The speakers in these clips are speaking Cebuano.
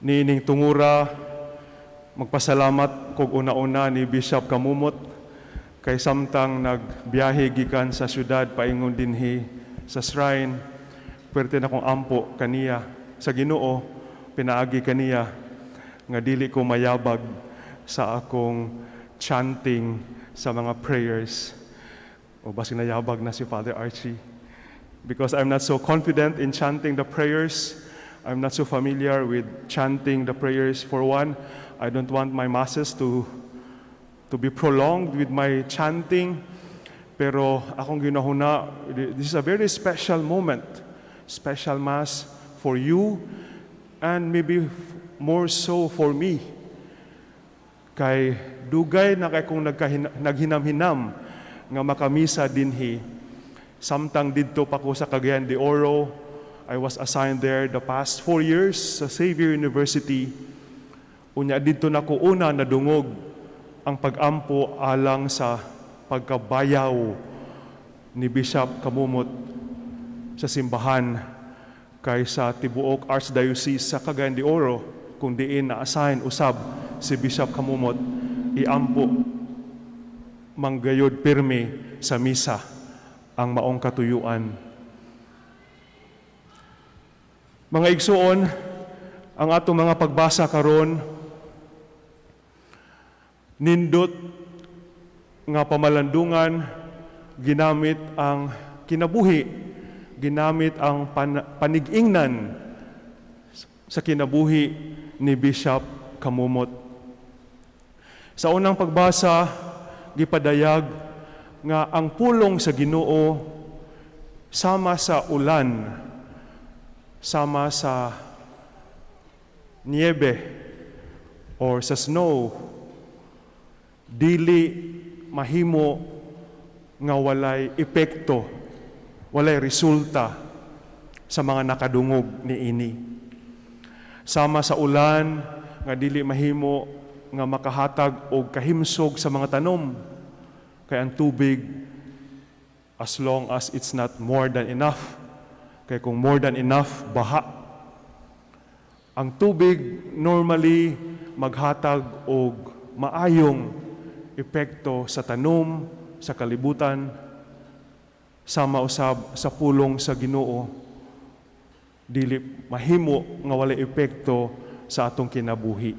Niining tungura, magpasalamat kog una-una ni Bishop Camomot kay samtang nagbiyahe gikan sa syudad paingon dinhi sa shrine, pwerte na kong ampo kaniya sa Ginoo pinaagi kaniya nga dili ko mayabag sa akong chanting sa mga prayers. O basig nayabag na si Father Archie. Because I'm not so confident in chanting the prayers. I'm not so familiar with chanting the prayers. For one, I don't want my masses to be prolonged with my chanting. Pero akong ginahuna, this is a very special moment, special mass for you and maybe more so for me. Kay dugay na kay kong naghinam-hinam nga makamisa dinhi. Samtang didto pa ko sa Cagayan de Oro, I was assigned there the past 4 years sa Xavier University. Unya didto na ko una nadungog ang pag-ampo alang sa pagkabayaw ni Bishop Camomot sa simbahan kay sa tibuok Archdiocese sa Cagayan de Oro kung diin na-assign usab si Bishop Camomot, iampo manggayod pirmi sa misa ang maong katuyuan. Mga igsuon, ang atong mga pagbasa karon, nindot nga pamalandungan, ginamit ang kinabuhi, ginamit ang panigingnan sa kinabuhi ni Bishop Camomot. Sa unang pagbasa, gipadayag nga ang pulong sa Ginoo sama sa ulan, sama sa niebe or sa snow, dili mahimo nga walay epekto, walay resulta sa mga nakadungog niini. Sama sa ulan nga dili mahimo nga makahatag og kahimsog sa mga tanom kay ang tubig, as long as it's not more than enough, kay kung more than enough, baha. Ang tubig normally maghatag og maayong epekto sa tanom, sa kalibutan. Sama usab sa pulong sa Ginoo, dili mahimo nga walay epekto sa atong kinabuhi.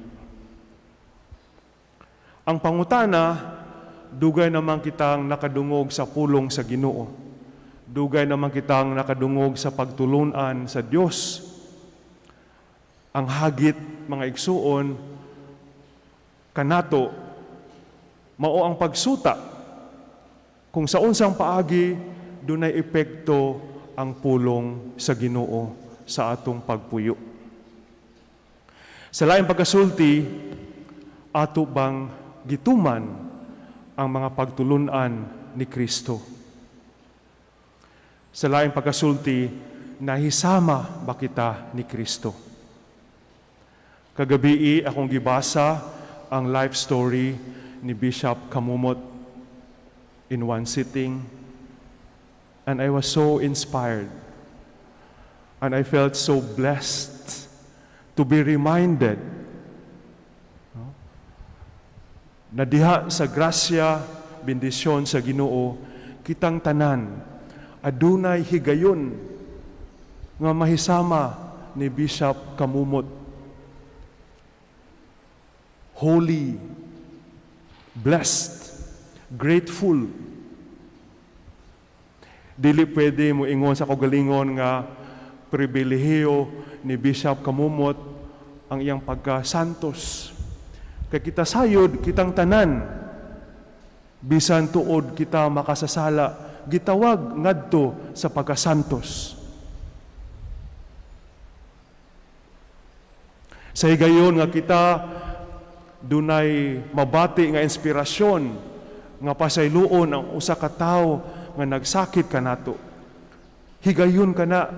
Ang pangutana, dugay naman kitang nakadungog sa pulong sa Ginoo. Dugay naman kitang nakadungog sa pagtulunan sa Dios. Ang hagit, mga igsuon, kanato mao ang pagsuta kung sa unsang paagi dunay epekto ang pulong sa Ginoo sa atong pagpuyo. Sa laing pagkasulti, ato bang gituman ang mga pagtulunan ni Kristo? Sa laing pagkasulti, nahisama ba kita ni Kristo? Kagabii akong gibasa ang life story ni Bishop Camomot in one sitting, and I was so inspired and I felt so blessed to be reminded, no, na diha sa grasya, bendisyon sa Ginoo, kitang tanan adunay higayon nga mahisama ni Bishop Camomot. Holy, blessed, grateful. Dili pwede mo ingon sa kaugalingon nga pribilehiyo ni Bishop Camomot ang iyang pagka-santos. Kay kita sayod, kitang tanan, bisan tuod kita makasasala, gitawag ngadto sa pagkasantos. Sa higayon nga kita dunay mabati nga inspirasyon nga pasayloon ang usa ka tawo nga nagsakit kanato. Higayon kana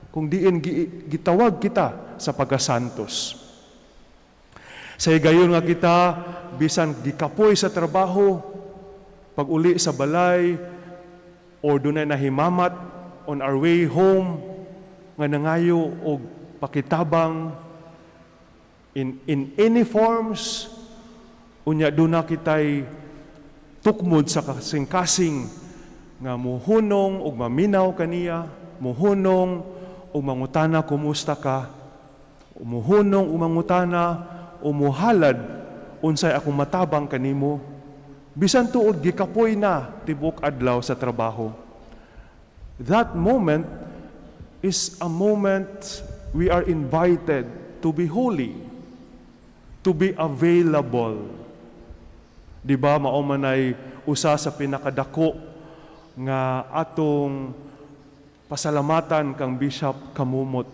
kung diin gitawag kita sa pagkasantos. Sa higayon nga kita bisan gikapoy sa trabaho, pag-uli sa balay, or dunay nahimamat on our way home nga nangayo og pakitabang, In any forms, unya duna kitay tukmod sa kasing-kasing nga muhunong ug maminaw kaniya, muhunong ug mangutana kumusta ka, muhunong ug mangutana o muhalad unsay akong matabang kanimo, bisan tuod gikapoy na tibok adlaw sa trabaho. That moment is a moment we are invited to be holy, to be available. Di ba mao man ay usa sa pinakadako nga atong pasalamatan kang Bishop Camomot,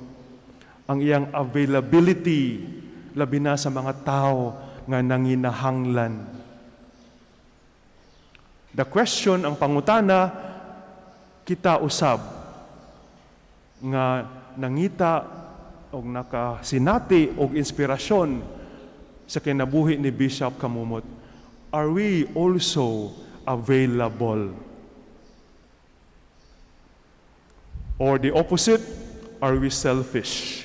ang iyang availability, labi na sa mga tao nga nanginahanglan. The question, ang pangutana, kita usab nga nangita og nakasinati og inspirasyon sa kinabuhi ni Bishop Camomot, are we also available? Or the opposite, are we selfish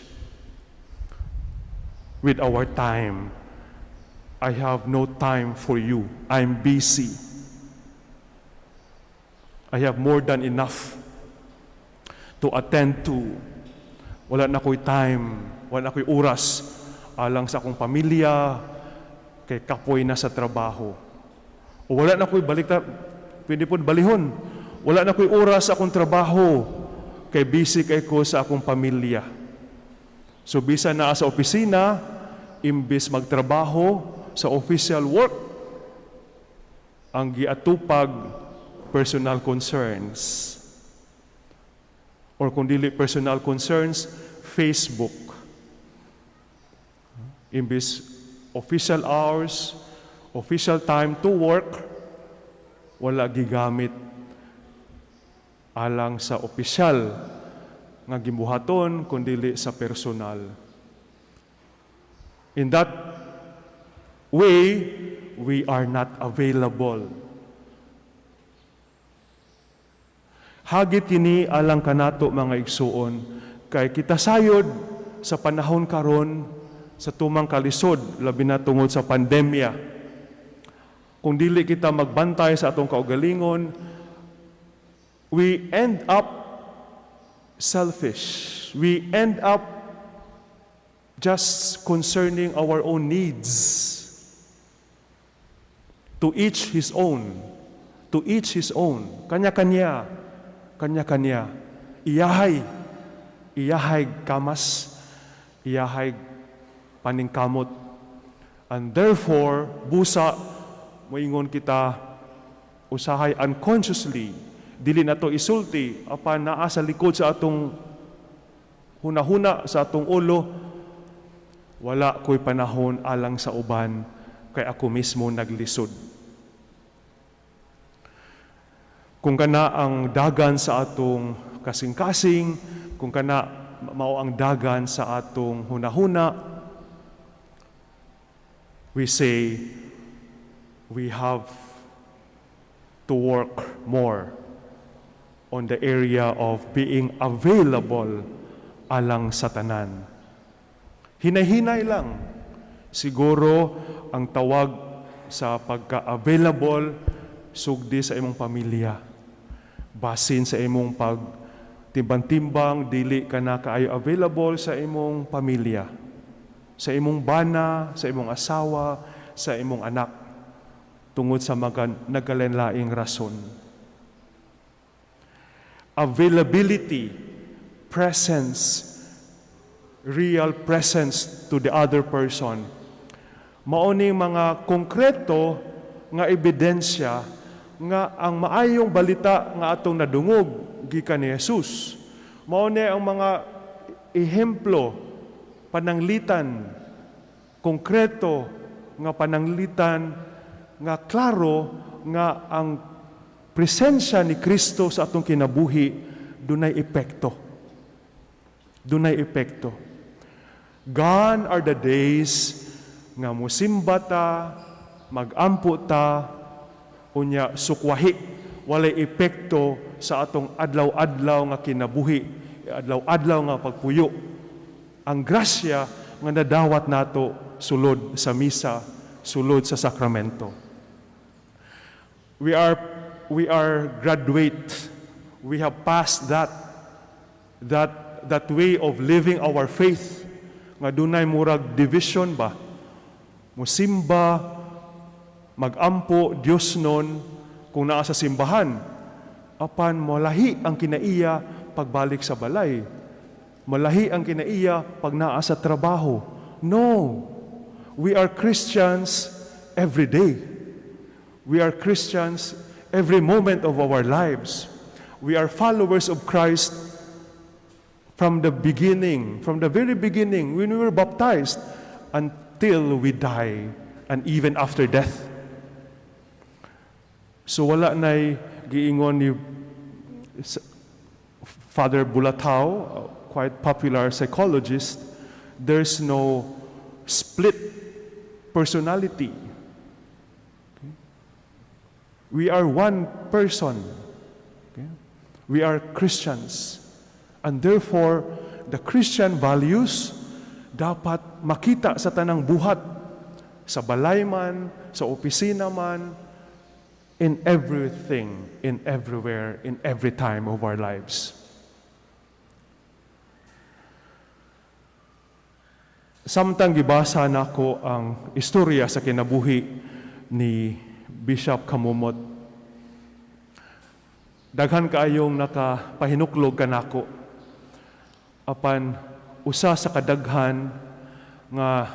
with our time? I have no time for you. I'm busy. I have more than enough to attend to. Wala na ko'y time, wala na ko'y oras alang sa akong pamilya, kay kapoy na sa trabaho. O wala na ko'y balik ta, pwede po balihon. Wala na ko'y oras sa akong trabaho, kay busy kay ko sa akong pamilya. So bisan naa sa opisina, imbis magtrabaho sa official work, ang giatupag personal concerns. Or kung dili personal concerns, Facebook. Imbis official hours, official time to work, wala gigamit alang sa opisyal nga gibuhaton kundili sa personal. In that way, we are not available. Hagit kini alang kanato, mga igsuon, kay kita sayod sa panahon karon sa tumang kalisod, labi na tungod sa pandemya. Kung dili kita magbantay sa atong kaugalingon, we end up selfish. We end up just concerning our own needs. To each his own. To each his own. Kanya-kanya. Kanya-kanya. Iyahay. Iyahay kamas. Iyahay paningkamot. And therefore, busa, moingon kita, usahay unconsciously, dili na to isulti, apan naa sa likod sa atong hunahuna, sa atong ulo, wala ko'y panahon alang sa uban, kay ako mismo naglisod. Kung kana ang dagan sa atong kasing-kasing, kung kana mao ang dagan sa atong hunahuna, we say we have to work more on the area of being available alang sa tanan. Hinay-hinay lang. Siguro ang tawag sa pagka-available sugdi sa imong pamilya. Basin sa imong pag timbang-timbang, dili ka na kaayo available sa imong pamilya, sa imong bana, sa imong asawa, sa imong anak, tungod sa mga nagkalainlaing rason. Availability, presence, real presence to the other person. Mao ni mga konkreto nga ebidensya nga ang maayong balita nga atong nadungog gikan ni Jesus. Mao ni ang mga ehemplo, pananglitan, konkreto nga pananglitan nga klaro nga ang presensya ni Kristo sa atong kinabuhi dunay epekto. Dunay epekto. Gone are the days nga musimba ta, magampo ta, unya sukwahi, walay epekto sa atong adlaw-adlaw nga kinabuhi, adlaw-adlaw nga pagpuyo. Ang grasya nga nadawat nato sulod sa misa, sulod sa sakramento. We are graduate. We have passed that way of living our faith nga dunay murag division ba, musimba, magampo, Dios nun kung naa sa simbahan, apan molahi ang kinaiya pagbalik sa balay, malahi ang kinaiya pag naa sa trabaho. No, we are Christians every day. We are Christians every moment of our lives. We are followers of Christ from the beginning, from the very beginning, when we were baptized, until we die, and even after death. So wala na'y giingon ni Father Bulatao, a quite popular psychologist, there's no split personality. Okay? We are one person. Okay? We are Christians. And therefore, the Christian values dapat makita sa tanang buhat, sa balay man, sa opisina man, in everything, in everywhere, in every time of our lives. Samtang gibasa nako ang istorya sa kinabuhi ni Bishop Camomot, daghan kaayong nakapahinuklog kanako. Apan usa sa kadaghan nga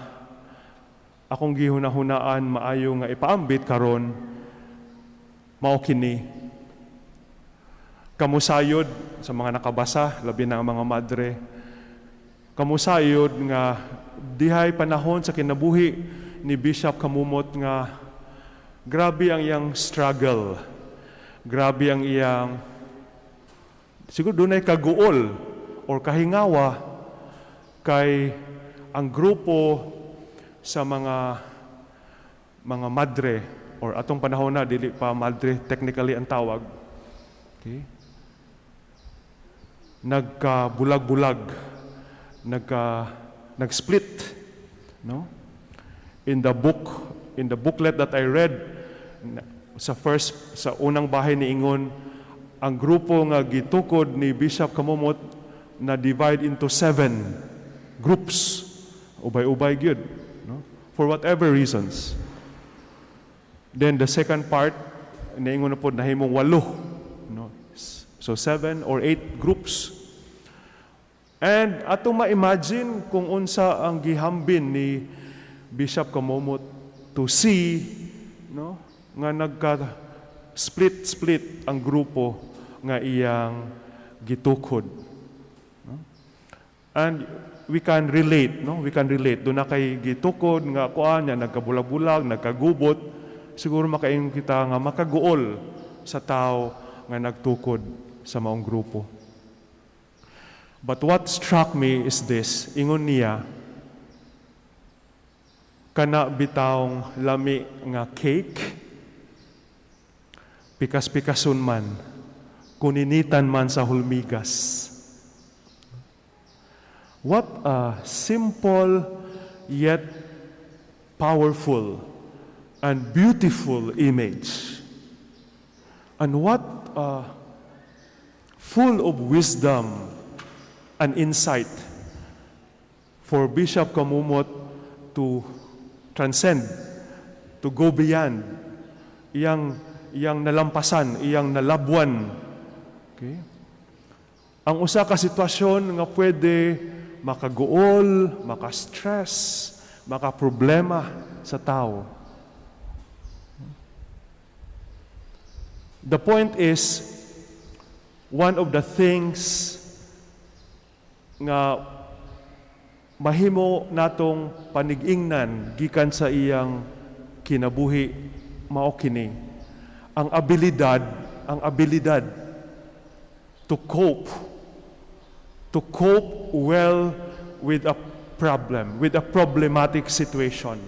akong gihunahunaan maayo nga ipaambit karon mao kini. Kamusayod sa mga nakabasa, labi na ang mga madre, kamusayod nga dihay panahon sa kinabuhi ni Bishop Camomot nga grabe ang iyang struggle, grabe ang iyang siguro dunay kaguol or kahingawa kay ang grupo sa mga madre, or atong panahon na dili pa madre technically ang tawag, okay, nagkabulag-bulag, nag-split, no? In the booklet that I read, sa first, sa unang bahin niingon ang grupo nga gitukod ni Bishop Camomot na divide into seven groups, ubay-ubay gyud, no, for whatever reasons. Then the second part, niingon na pod nahimong walo, no? So seven or eight groups. And atong ma-imagine kung unsa ang gihambin ni Bishop Camomot to see, no, nga nagka split split ang grupo nga iyang gitukod, no? And we can relate, no? We can relate. Duna kay gitukod nga kuan niya, nagkabulag-bulag, nagkagubot, siguro makaingon kita nga makaguol sa tao nga nagtukod sa maong grupo. But what struck me is this, ingon niya, kana bitawng lami nga cake, pikas-pikason man, kuninitan man sa hulmigas. What a simple yet powerful and beautiful image. And what a full of wisdom and insight for Bishop Camomot to transcend, to go beyond iyang nalampasan, iyang nalabwan. Okay? Ang usa ka sitwasyon nga pwede makaguol, maka-stress, makaproblema sa tao. The point is, one of the things nga mahimo natong panigingnan gikan sa iyang kinabuhi mao kini: ang abilidad to cope well with a problem, with a problematic situation.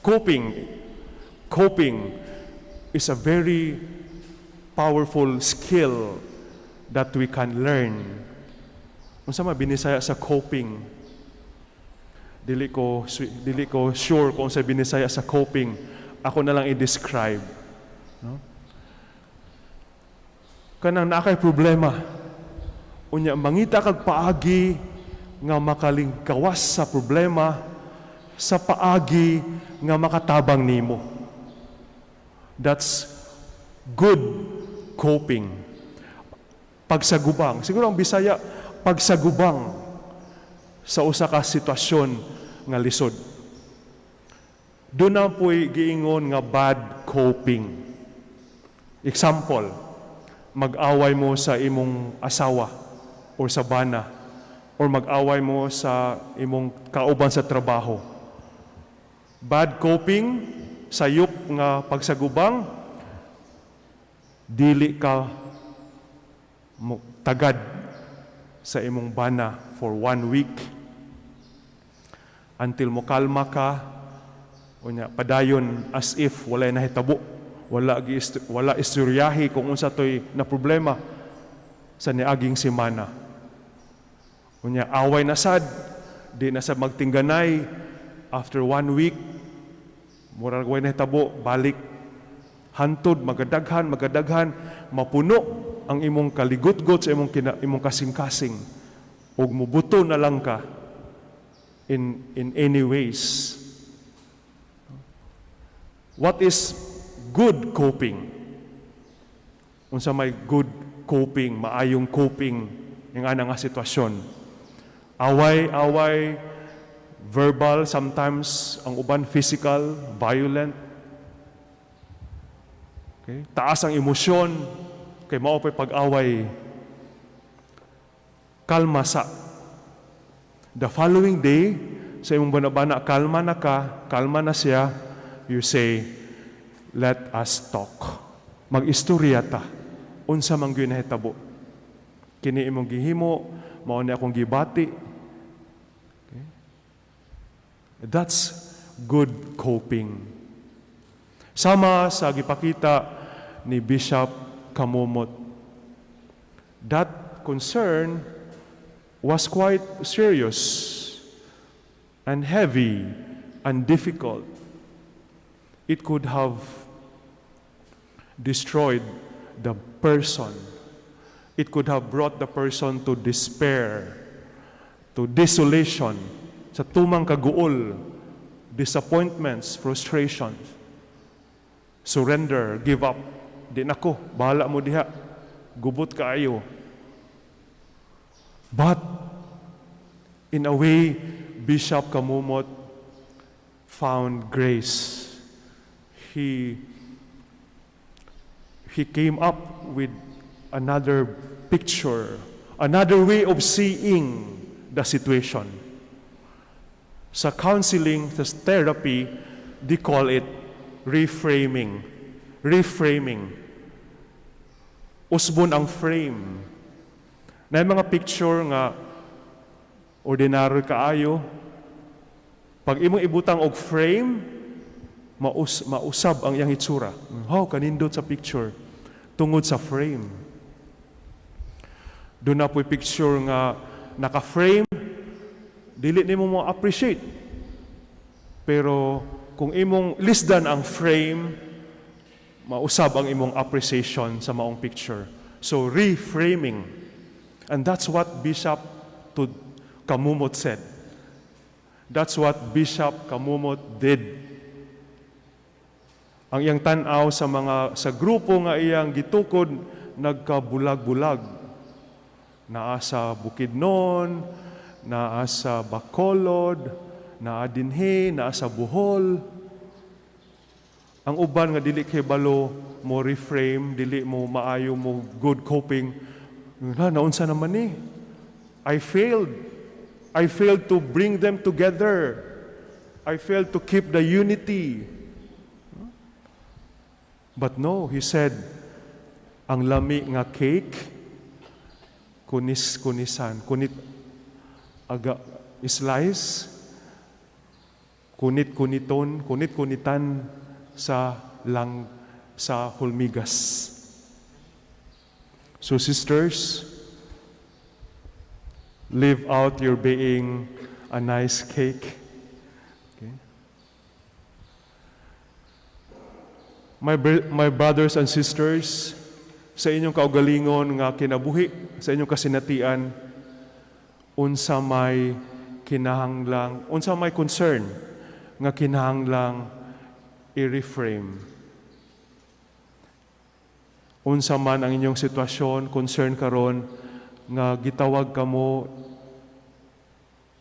Coping is a very powerful skill that we can learn. Unsa man Binisaya sa coping? Dili ko sure kung sa Binisaya sa coping. Ako na lang i-describe. No? Kanang naa kay problema. Unya mangita kag paagi nga makalingkawas sa problema sa paagi nga makatabang nimo. That's good coping. Pagsagubang. Siguro ang Bisaya, pagsagubang sa usa ka sitwasyon nga lisod. Duna po'y giingon nga bad coping. Example, mag-away mo sa imong asawa or sa bana or mag-away mo sa imong kauban sa trabaho. Bad coping, sayop nga pagsagubang, dili ka mo tagad sa imong bana for one week until mo kalma ka, unya padayon as if wala nahitabo, wala istoryahi kung unsa toy na problema sa niaging semana. Unya away na sad, di na sad magtingganay. After one week, murag way nahitabo, balik hantod magadaghan, magadaghan, mapuno ang imong kaligutgot sa imong kasing-kasing ug mubuto na lang ka in any ways. What is good coping? Unsa may good coping, maayong coping ing ana nga sitwasyon? Away, away, verbal, sometimes ang uban physical, violent. Okay? Taas ang emosyon kay mao pa'y pag-away. Kalma sa. The following day, sa imong bana-bana, kalma na ka, kalma na siya, you say, "Let us talk. Mag-istorya ta. Unsa man gyud nahitabo? Kini imong gihimo, mao ni akong gibati." Okay? That's good coping. Sama sa gipakita ni Bishop Camomot. That concern was quite serious and heavy and difficult. It could have destroyed the person. It could have brought the person to despair, to desolation, sa tumang kaguol, disappointments, frustrations, surrender, give up. "Di na ko, bahala mo diha. Gubot kaayo." But, in a way, Bishop Camomot found grace. He came up with another picture, another way of seeing the situation. Sa counseling, sa therapy, they call it reframing. Reframing. Usbon ang frame. Naay mga picture nga ordinaryo kaayo. Pag imong ibutang og frame, mausab ang iyang itsura. Oh, kanindot sa picture tungod sa frame. Duna po'y picture nga naka-frame, dili nimo mo appreciate. Pero kung imong lisdan ang frame, mausab ang imong appreciation sa maong picture. So reframing. And that's what Bishop to Camomot said. That's what Bishop Camomot did. Ang iyang tan-aw sa mga sa grupo nga iyang gitukod, nagkabulag-bulag. Naa sa Bukidnon, naa sa Bacolod, naa dinhi, naa sa Bohol. Ang uban nga dili kay balo mo reframe, dili mo maayo mo good coping. Na naunsa naman ni? I failed. I failed to bring them together. I failed to keep the unity. But no, he said, ang lami nga cake, kunis-kunisan, kunit aga slice, kunit-kuniton, kunit-kunitan sa lang sa hulmigas. So sisters, live out your being a nice cake. My brothers and sisters, sa inyong kaugalingon nga kinabuhi, sa inyong kasinatian, unsa may kinahanglang, unsa may concern nga kinahanglang i-reframe? Unsa man ang inyong sitwasyon, concern karon nga gitawag kamo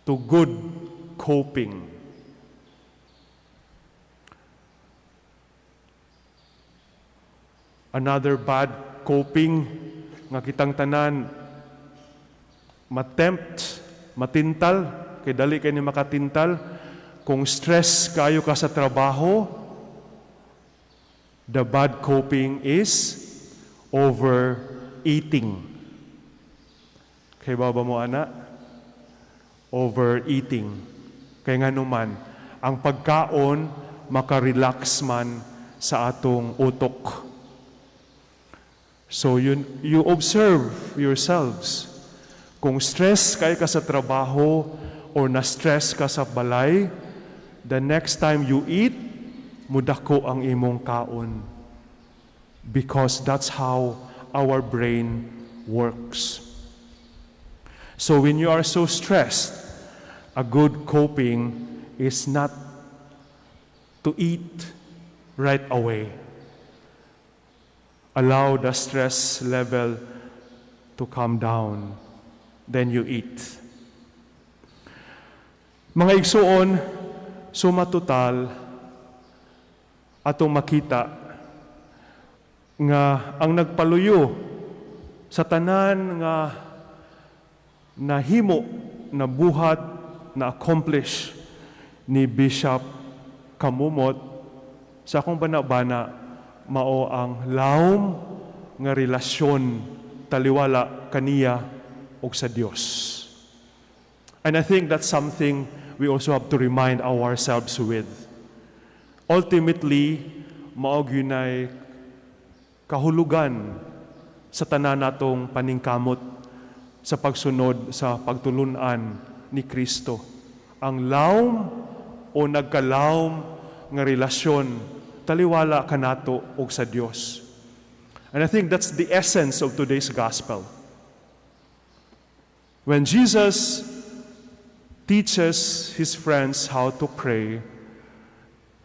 to good coping. Another bad coping nga kitang tanan matempt, matintal, kay dali kay ni makatintal, kung stress kayo ka sa trabaho, the bad coping is overeating. Kay baba mo ana? Overeating. Kay nganuman, ang pagkaon makarelax man sa atong utok. So you observe yourselves. Kung stress kay ka sa trabaho or na-stress ka sa balay, the next time you eat, mudako ang imong kaon. Because that's how our brain works. So when you are so stressed, a good coping is not to eat right away. Allow the stress level to calm down. Then you eat. Mga igsuon, suma total, atong makita nga ang nagpaluyo sa tanan nga nahimo, nabuhat, na-accomplish ni Bishop Camomot, sa akong bana-bana, mao ang lawom nga relasyon taliwala kaniya ug sa Dios. And I think that's something we also have to remind ourselves with. Ultimately, mao gyunay kahulugan sa tanan natong paningkamot sa pagsunod sa pagtulunan ni Kristo. Ang lawom o nagkalawom nga relasyon taliwala kanato ug sa Dios. And I think that's the essence of today's gospel. When Jesus teaches his friends how to pray,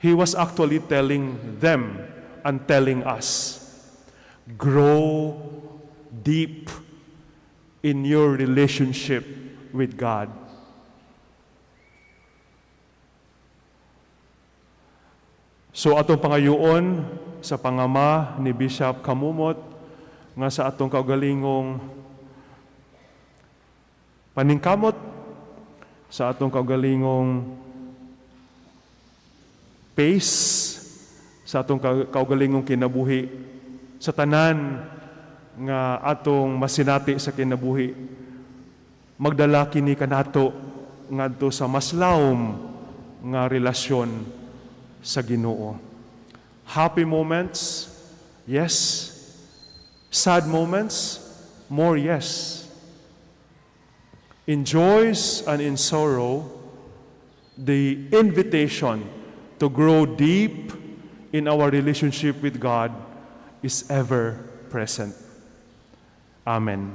he was actually telling them and telling us, grow deep in your relationship with God. So atong pangayoon sa pangama ni Bishop Camomot nga sa atong kaugalingong paningkamot, sa atong kaugalingong pace, sa atong kaugalingong kinabuhi, sa tanan nga atong masinati sa kinabuhi, magdala kini kanato ngadto sa mas lawom nga relasyon sa Ginoo. Happy moments, yes. Sad moments, more yes. In joys and in sorrow, the invitation to grow deep in our relationship with God is ever present. Amen.